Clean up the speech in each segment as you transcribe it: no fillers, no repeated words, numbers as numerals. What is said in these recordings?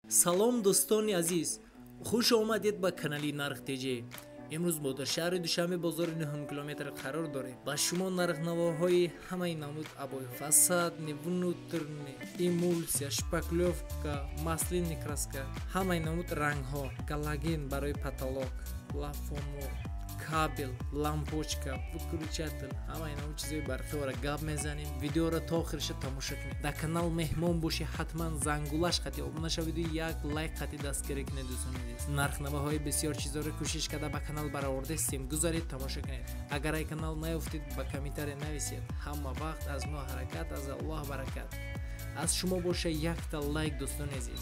Салом, дӯстони азиз, хуш омадед ба канали Нарх ТЖ. Имрӯз мо дар шаҳри Душанбе, бозори 9 километр қарор дорем. Ба шумо нархнавоҳои ҳамаи намуд обои фасадный, внутренний, эмульсия, шпаклёвка, масляный краска, ҳамаи намуд рангҳо, галоген барои потолок, плафоно, кабел, лампочка, выключатель, ҳамаи намуд чизои барқиора гап мезанем. Видеоро то охириша тамошо кунед. Дар канал меҳмон бошӣ, ҳатман зангулаш қати обуна шавиду як лайк қати дастгирӣ кунед. Дӯстони азиз, нархнавоҳои бисёр чизоро кӯшиш карда ба канал баровардастем. Гузаред, тамошо кунед. Агар ай канал наёфтед, ба комментария нависед. Ҳама вақт аз мо ҳаракат, аз Аллоҳ баракат. Аз шумо боша якта лайк, дӯстони азиз.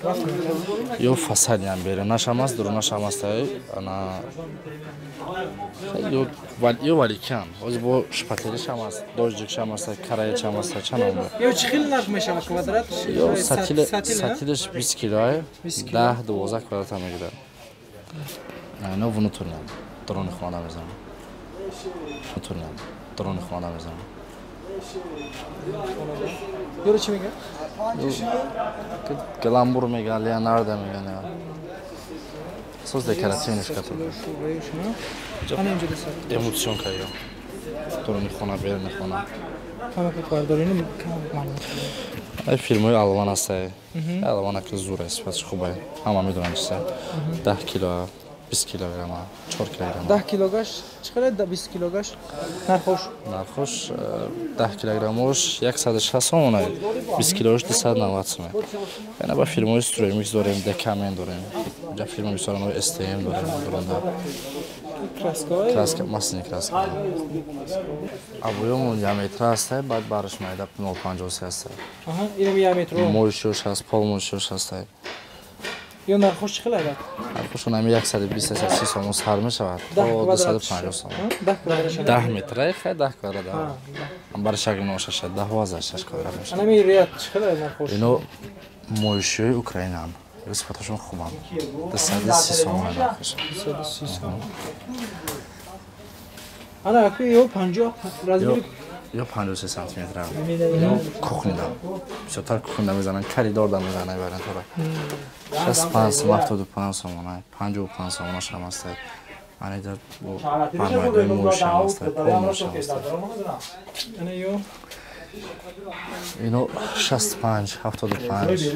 Рафтем. Ё фасадиам берунашам аст, дурунашам аст, ана ё валикан ҳозир бо шпателишам аст, дождикшам аст, караячам аст, чанд. Ё чӣ хел нарх мешавад квадрат? Ё сатилаш 20 килоа, 10-12 квадрата мегирад. Ино внутренний, дуруни хона мезанам, внутренний, дуруни хона мезанам. Ёро чӣ мегӯяд? Гламур мегӯян, Леонардо мегӯян. Соз декоративный шкатулка. Эмульсионка ё. Дуруни хона, беруни хона. Ай фирмаи Алван ҳастай. Алван аки зур аст, сифаташ хуб ай. Ҳама медонанд чиса. 10 кило, 20 килограмма, 4 килограмма. 10 килогаш чӣ қадар, 20 килогаш нархош? Нархош 10 килограммош 160 сомона, 20 килош 290 сомон. Яна ба фирмаи Строймикс дорем, Декамен дорем. Инҷа фирма бисёр, СТМ дорем, дурунда. Краска, масляный краска. Обоёмон як метра ҳастай, баъд бараш майда 0,53 ҳастай. Инам як метро. Моҳишош ҳаст, полмоҳишош ҳастай. Ё нархош чӣ хел айбад? Нархошон ҳами 120-130 сомон сар мешавад то 250 сомон. 10 метраи хай, 10 квадрат. Бари шакли ношаша 10 шаш квадрат мешавад. Анами рият чӣ хел нархош? Ино моҳишиҳои Украинаанд. Ё сифаташон хубанд. 230 сомон нархош. 230 сомон. Ана аку ё 50 размери? Ё 53 сантиметра. Ё кухнида. Бисёртар кухнида мезананд, коридорда мезананд вариантҳоро. 65 сом, 75 сомон, 55 сомонашам ҳастай. Анида бо бармайдои моҳишам ҳастай, полмоҳишам ҳастай. Ана ё? Ино 65, 75.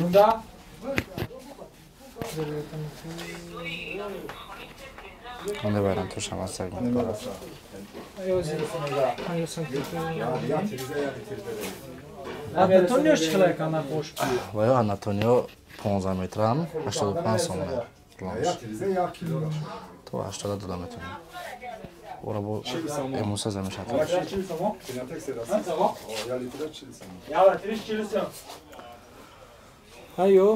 Онде вариантошам ҳастай. Анатонио чӣ хел ака нархош? Ва ё Анатонио 15 метрам, 85 сомон. То 80 дода метавонем. Ора бо эмуса замешад. Ҳайё?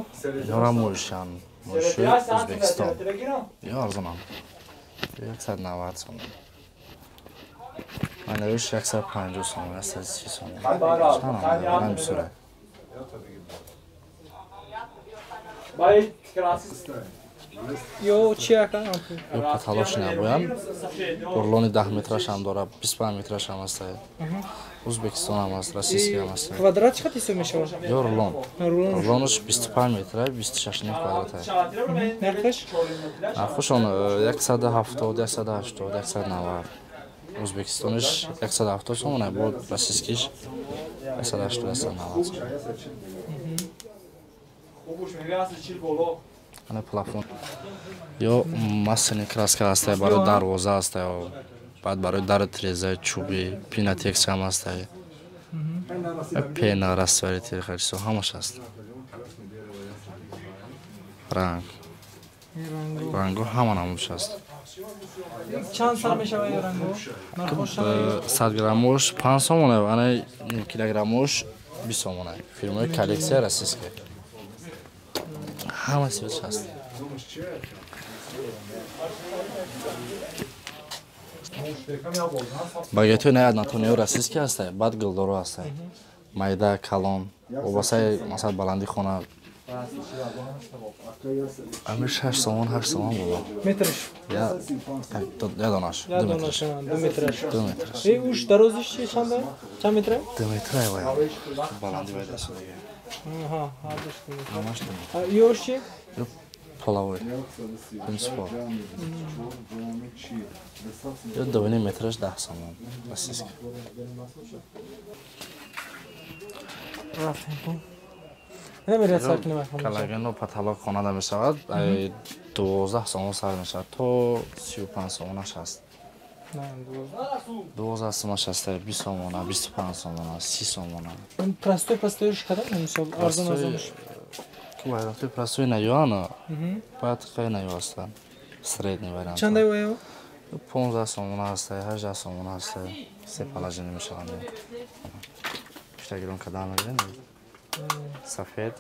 Ёра моҳишан, моҳиши Ӯзбекистон. Ё арзонам. 190 сомон. Манавиш 150 сомон, 130 сомон. Чанд бисёре. Ё чи ака? Ё потолочный обоям. Рулони 10 метрашам дора, 25 метрашам ҳастай. Ӯзбекистонам ҳаст, российскиам ҳаст. Квадрат чӣ қадр ҳисоб мешавад? Ё рулон. Рулонаш 25 метра, 26,5 квадрата. Нархаш? Нархошон 170, 180, 190. Ӯзбекистониш 170 сомон, бо российскиш 180, 190 сомон. Ана плафон. Ё масляный краска ҳастай, барои дарвоза ҳастай, баъд барои дару тирезаи чӯбӣ, пинотексам ҳастай. Пена, растворитель, чизо ҳамаш ҳаст. Ранг. Рангҳо ҳама намудш ҳаст. Чанд сар мешавад ё рангҳо? Нархош? 100 граммош 5 сомона, ана ним килограммош 20 сомона. Фирмаи Коллексия, российская. Ҳама сифатш ҳаст. Багетҳои на Анатонио российский ҳастай, баъд гулдоро ҳастай. Майда, калон, вобастаи масалан баланди хона Ами 6 сомон, 8 сомон бобо. Метраш? Я донаш. Я донаш, 2 метраш. 2 метраш. Э, уш дарозиш чи чанда? Чанд метра? 2 метра вай. Баланди вай дасо дига. Аҳа, ҳардуш 2 метр. Ҳамаш 2 метр. Ёш чи? Половой. Принципал. Ё 2,5 метраш 10 сомон. Российский. Рафтем. Намерад сар кунем. Калагано потолок хонада мешавад, 12 сомон сар мешавад то 35 сомонаш ҳаст. 12 сомонаш ҳаст, 20 сомона, 25 сомона, 30 сомона. Простой простойш кадом мисол арзон арзонш? Варианти простой наёана. Баъд хеле наё ҳастанд. Средний вариант. Чандай ваё? 15 сомона ҳаст, 18 сомона ҳаст. Се положение мешаванд. Иштагирон кадам мегирем? Сафед,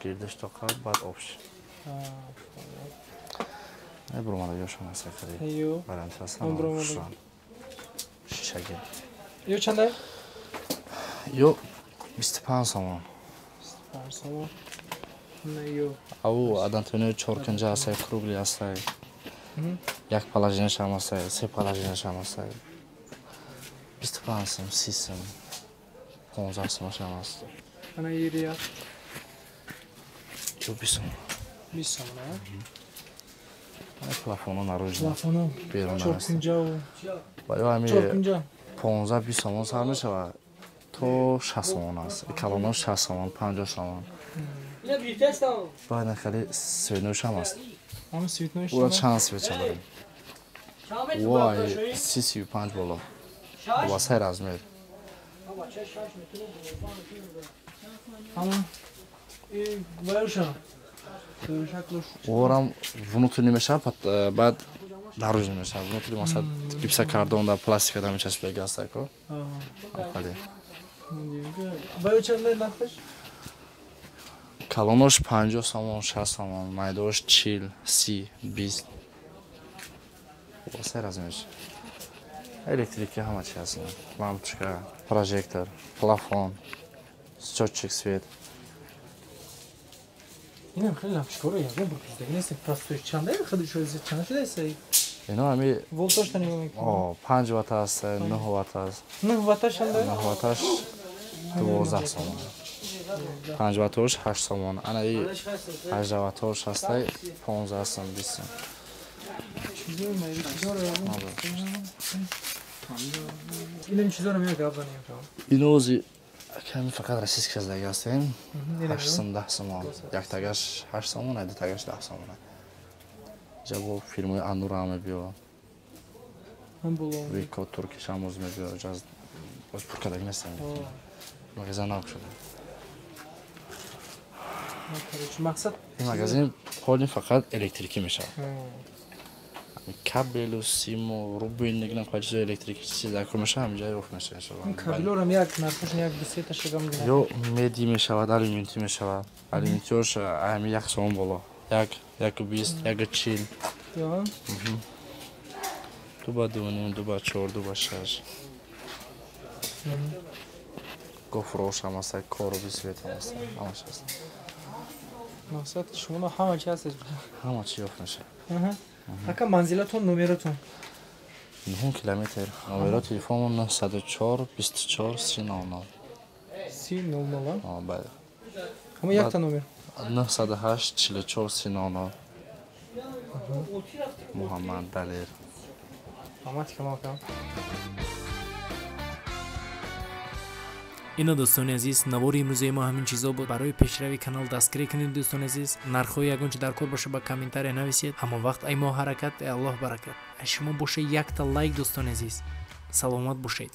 гирдаш тоқа, баъд обш. Бромадагиошон ҳаст хеле. Варианти ҳастанд. Шишаги. Ё чандай? Ё 25 сомон. 25 сомон. Ау адантонио чоркунҷа ҳастай, кругли ҳастай. Як положениаш ҳам ҳастай, се положениаш ҳам ҳастай. 25 сом, 30 сом, 15 сомаш ҳам ҳаст. Ана ирия. Ё 20 сом. 20 сом, на? Плафоно наружно. Плафоно. Берун ҳаст. Чоркунҷа. Ва ё ҳами чоркунҷа. 15-20 сомон сар мешавад то 60 сомон аст. Калоно 60 сомон, 50 сомон. Баъд хеле светноиш ҳам аст. Ҳам светноиш. Ура чанд свеча дорем? Вай, 35 боло. Ва сай размер. Ама вайша. Орам внутренний мешавад, баъд наружный мешавад. Внутренний масалан гипсокартон да пластика да мечаспидаги ҳастак ко. Хеле. Вай чанд нархаш? Калонош 50 сомон, 60 сомон, майдош 40, 30, 20. Васай размерш. Электрика ҳама чи ҳаст. Лампочка, прожектор, плафон, счётчик свет. Инам хеле лампочкаро ягон бор пиздаги нест. Простой чанда хеле шоиз чанда шудааст? Ино ҳами волташ та нигоҳ мекунам. О, 5 ватт аст, 9 ватт аст. 9 ватташ чанда? 9 ватташ 12 сомон. 5 ваттош 8 сомон. Ана и 18 ваттош ҳастай 15 сом, 20 сом. Инам чизоро мега гап занем. Ино ози ками фақат российский здаги ҳастем. 8 сом, 10 сомон. Як тагаш 8 сомон, ду тагаш 10 сомон. Ҷа бо фирмаи Анура мебиё. Вико Туркиш ҳам оз мебиё. Ҷа оз пур кардаги нестем. Магазин нав шуда. Мақсад ин магазин полни фақат электрикӣ мешавад. Кабелу, симу, рубильник, на чизои электрикӣ чиз даркор мешавад, ҳаминҷа ёфт мешавад иншоалло. Кабелорам як нархаш як ду се та шагам гирад. Ё меди мешавад, алюминтӣ мешавад. Алюминтиёш ҳами 1 сомон боло. 1, 1.20, 1.40. 2 ба 2.5, 2 ба 4, 2 ба 6. Гофрош ҳам ҳаст, короби свет ҳам ҳаст, ҳамаш ҳаст. Мақсад шумо ҳама чи ҳаст? Ҳама чи ёфт мешавад. Ака манзилатон, номератон? 9 километр. Номеро телефонмон 904 24 30 00. 30 00? А, бале. Ҳама якта номер? 908 44 30 00. Муҳаммад Далер. Раҳмат камол акам. Ино дӯстони азиз, навори имрӯзаи мо ҳамин чизо буд. Барои пешрави канал дастгирӣ кунед дӯстони азиз. Нархҳои ягон чи дар кор боша ба комментария нависед. Ҳамон вақт ай мо ҳаракат, ай Аллоҳ баракат. Ай шумо боша якта лайк дӯстони азиз. Саломат бошед.